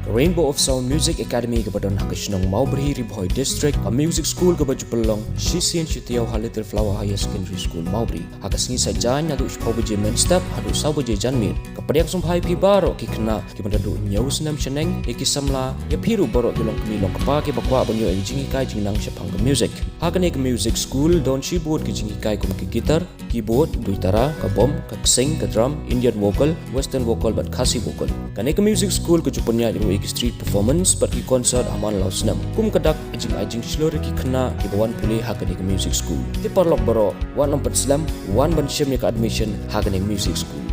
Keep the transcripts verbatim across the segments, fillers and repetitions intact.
Rainbow of Sound Music Academy kaba don ha ka shnong Mawbri, Ri Bhoi District, ka music school kaba ju pynlong shisien shi taïew ha Little Flower Higher Secondary School, Mawbri. Ha ka sngi Saitjaiñ naduh shiphew baje mynstep haduh saw baje janmiet. Ka pdiang sngewbha ïa phi baroh ki khynnah kiba naduh hynñiew snem shaneng, ïa ki samla, ïa phi ruh baroh ki longkmie longkpa kiba kwah ban ïoh ïa ka jinghikai jingnang shaphang ka music. Ha kane ka music school don shibun ki jinghikai kum ka guitar, keyboard, duitara, ka bom, ka ksing, ka drum, Indian vocal, western vocal bad Khasi vocal. Kane ka music school ka ju pynïaid ruh ïa ki street performance bad ki concert ha man la u snem. Kum ka dak, ka jingai jingshlur ïa ki khynnah kiba wan pule ha kane ka music school. Te paralok baroh, wat nym pynslem, wan ban shim ïa ka admission ha kane ka music school.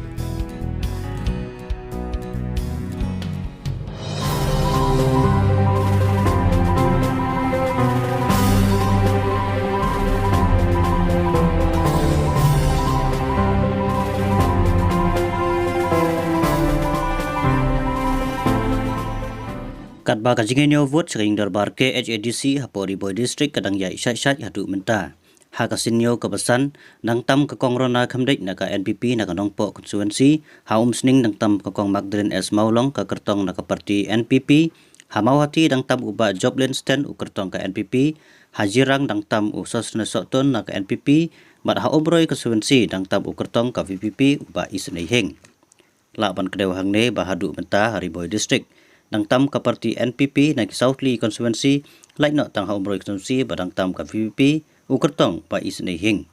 Katba ka jingïaineh vote sha ka ïing dorbar K H A D C hapoh Ri Bhoi District ka dang ïaid shait shait haduh mynta. Ha ka sien kaba san, dang tam ka Kong Rona Khymdeit na ka N P P na ka Nongpoh constituency, ha Umsning dang tam ka Kong Magdalene S Mawlong ka kyrtong na ka party N P P, ha Mawhati dang tam u Bah Joblin Sten u kyrtong ka N P P, ha Jirang dang tam u Sosthenes Sohtun na ka N P P, bad ha Umroi constituency dang tam u kyrtong ka V P P u Bah Isynei Hing. Lah ban kdew hangne ba haduh mynta ha Ri Bhoi District dang tam ka party N P P na ki saw tylli constituency, lait noh tang ha Umroi constituency ba dang tam ka V P P u kyrtong Bah Isynei Hing.